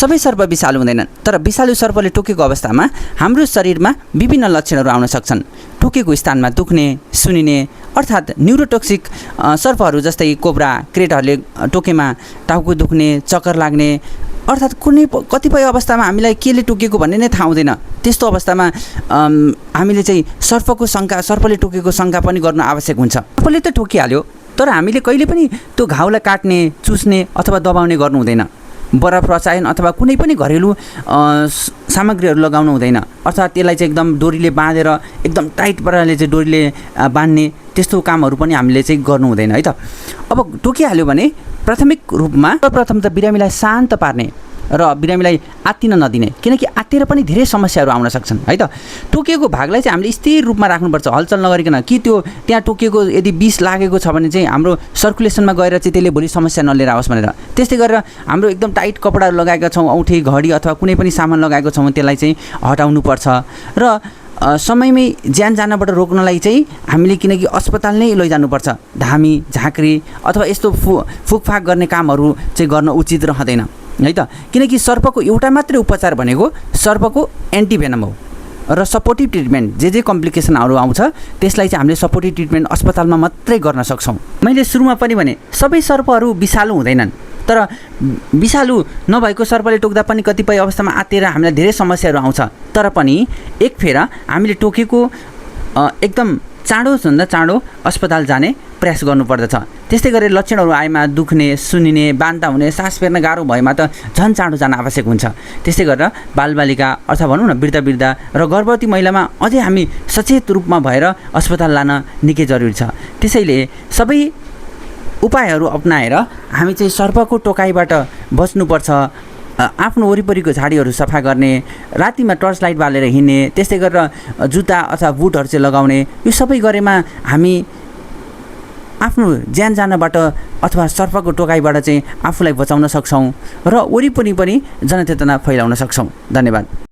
सबै सर्प विषालु हुँदैनन्, तर विषालु सर्पले टोकेको अवस्थामा हाम्रो शरीरमा विभिन्न लक्षणहरू आउन सक्छन्। टोकेको स्थानमा दुख्ने, सुनिने, अर्थात् न्युरोटोक्सिक सर्पहरू जस्तै कोब्रा, क्रेटहरूले टोकेमा टाउको दुख्ने, चक्कर लाग्ने, अर्थात् कतिपय अवस्थामा हामीलाई केले टोकेको भन्ने नै थाहा हुँदैन। त्यस्तो अवस्थामा हामीले चाहिँ सर्पले टोकेको शङ्का पनि गर्नु आवश्यक हुन्छ। सर्पले त टोकिहाल्यो, तर हामीले कहिले पनि त्यो घाउलाई काट्ने, चुस्ने अथवा दबाउने गर्नु हुँदैन। बरफ रसायन अथवा कुनै पनि घरेलु सामग्रीहरू लगाउनु हुँदैन, अर्थात् त्यसलाई चाहिँ एकदम डोरीले बाँधेर एकदम टाइट पाराले चाहिँ डोरीले बाँध्ने त्यस्तो कामहरू पनि हामीले चाहिँ गर्नु हुँदैन है त। अब टोकिहाल्यो भने प्राथमिक रूपमा सर्वप्रथम त बिरामीलाई शान्त पार्ने र बिरामीलाई आत्तिन नदिने, किनकि आत्तिएर पनि धेरै समस्याहरू आउन सक्छन् है त। टोकिएको भागलाई चाहिँ हामीले स्थिर रूपमा राख्नुपर्छ, हलचल नगरिकन। कि त्यो त्यहाँ टोकिएको यदि विष लागेको छ भने चाहिँ हाम्रो सर्कुलेसनमा गएर चाहिँ त्यसले भोलि समस्या नलिएर आओस् भनेर। त्यस्तै गरेर हाम्रो एकदम टाइट कपडाहरू लगाएका छौँ, औँठी, घडी अथवा कुनै पनि सामान लगाएको छौँ, त्यसलाई चाहिँ हटाउनुपर्छ। र समयमै ज्यान जानबाट रोक्नलाई चाहिँ हामीले किनकि अस्पताल नै लैजानुपर्छ। धामी, झाँक्री अथवा यस्तो फुकफाक गर्ने कामहरू चाहिँ गर्न उचित रहँदैन है त। किनकि सर्पको एउटा मात्रै उपचार भनेको सर्पको एन्टिभेनम हो र सपोर्टिभ ट्रिटमेन्ट जे कम्प्लिकेसनहरू आउँछ त्यसलाई चाहिँ हामीले सपोर्टिभ ट्रिटमेन्ट अस्पतालमा मात्रै गर्न सक्छौँ। मैले सुरुमा पनि भने सबै सर्पहरू विषालु हुँदैनन्, तर विषालु नभएको सर्पले टोक्दा पनि कतिपय अवस्थामा आत्तिएर हामीलाई धेरै समस्याहरू आउँछ। तर पनि एक फेर हामीले टोकेको एकदम चाँडोभन्दा चाँडो अस्पताल जाने प्रयास गर्नुपर्दछ। त्यस्तै गरेर लक्षणहरू आएमा दुख्ने, सुनिने, बान्ता हुने, सास फेर्न गाह्रो भएमा त झन् चाँडो जान आवश्यक हुन्छ। त्यस्तै गरेर बालबालिका अथवा भनौँ न वृद्ध र गर्भवती महिलामा अझै हामी सचेत रूपमा भएर अस्पताल लान निकै जरुरी छ। त्यसैले सबै उपायहरू अपनाएर हामी चाहिँ सर्पको टोकाइबाट बच्नुपर्छ। आफ्नो वरिपरिको झाडीहरू सफा गर्ने, रातिमा टर्च लाइट बालेर हिँड्ने, त्यस्तै गरेर जुत्ता अथवा बुटहरू चाहिँ लगाउने, यो सबै गरेमा हामी आफ्नो ज्यान जानबाट अथवा सर्पको टोकाइबाट चाहिँ आफूलाई बचाउन सक्छौँ र वरिपरि पनि जनचेतना फैलाउन सक्छौँ। धन्यवाद।